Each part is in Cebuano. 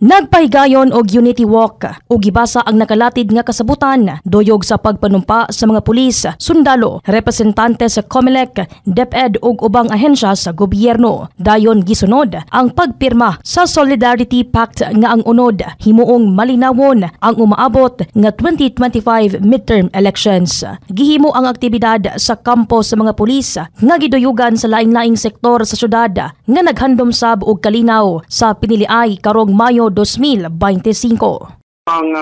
Nagpahigayon og Unity Walk ug gibasa ang nakalatid nga kasabutan duyog sa pagpanumpa sa mga pulis, sundalo, representante sa COMELEC, DepEd ug ubang ahensya sa gobyerno. Dayon gisunod ang pagpirma sa Solidarity Pact nga ang unod himuong malinawon ang umaabot nga 2025 midterm elections. Gihimo ang aktibidad sa kampo sa mga pulis nga giduyugan sa laing-laing sektor sa syudad nga naghandom sab og kalinaw sa piniliay karong Mayo 2025. Ang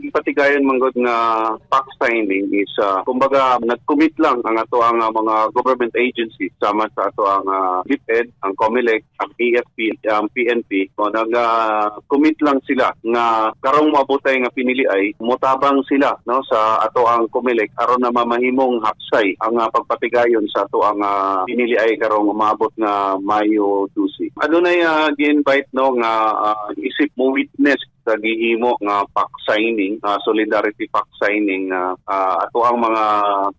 gipatigayon manggod nga pact signing is kumbaga nag-commit lang ang ato ang mga government agencies sama sa ato ang DepEd, ang COMELEC, ang AFP, ang PNP. O nag-commit lang sila nga karong moabotay nga piniliay, motabang sila, no, sa ato ang COMELEC aron na mamahimong hapsay ang pagpatigayon sa ato ang piniliay karong umaabot nga Mayo 12. Adunay gi-invite, no, nga isip mo witness sa gihimo nga pact signing, solidarity pact signing nga ato ang mga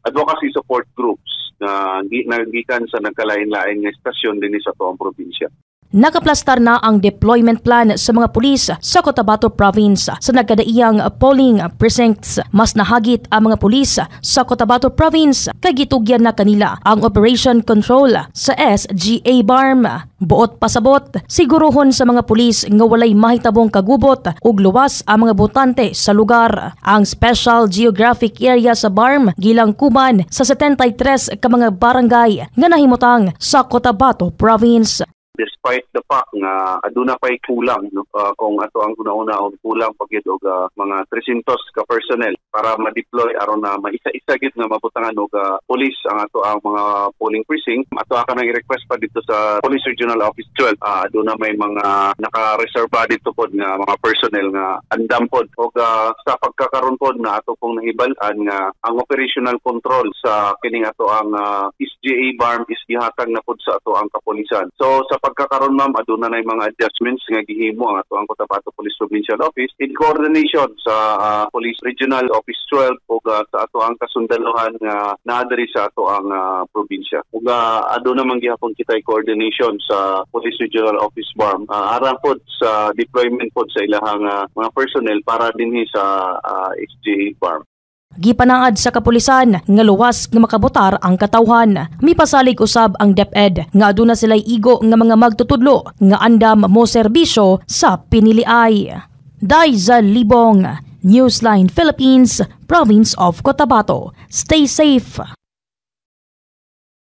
advocacy support groups nga nagikan sa nagkalain-lain nga estasyon dinhi sa atoang probinsya. Nakaplastar na ang deployment plan sa mga pulis sa Cotabato Province sa nagkadaiyang polling precincts. Mas nahagit ang mga pulis sa Cotabato Province kay gitugyan na kanila ang operation control sa SGA BARMM. Buot pasabot, siguruhon sa mga pulis nga walay mahitabong kagubot ug luwas ang mga botante sa lugar. Ang Special Geographic Area sa BARMM gilangkuban sa 73 ka mga barangay nga nahimutang sa Cotabato Province. Despite the fact nga aduna pay kulang, no, kung ato ang una-una og kulang pa gyud og mga 300 ka personnel para ma-deploy aron na maisa-isa gyud nga mabutangan og police ang ato ang mga polling precinct. Ato ka nang i-request pa dito sa Police Regional Office 12. Aduna may mga naka-reserva dito pod nga mga personnel nga andam pod og sa pagkakaron pod na ato pong nahibal-an nga ang operational control sa kining ato ang SGA BARMM is gihatag na pod sa ato ang kapolisan. So sa pagkakaron, ma'am, aduna na mga adjustments nga gihimo ang ato ang Cotabato Police Provincial Office in coordination sa Police Regional Office 12 ug sa ato ang kasundaluhan nga naa diri sa ato ang probinsya. Ug aduna man gihapon kita coordination sa Police Regional Office BARMM aron pod sa deployment pod sa ilahang mga personnel para dinhi sa SGA BARMM. Gipanaad sa kapulisan nga luwas nga makabotar ang katawhan. Mipasalig usab ang DepEd nga aduna sila'y igo nga mga magtutudlo nga andam mo serbisyo sa piniliay. Daiza Libong, Newsline Philippines, Province of Cotabato. Stay safe.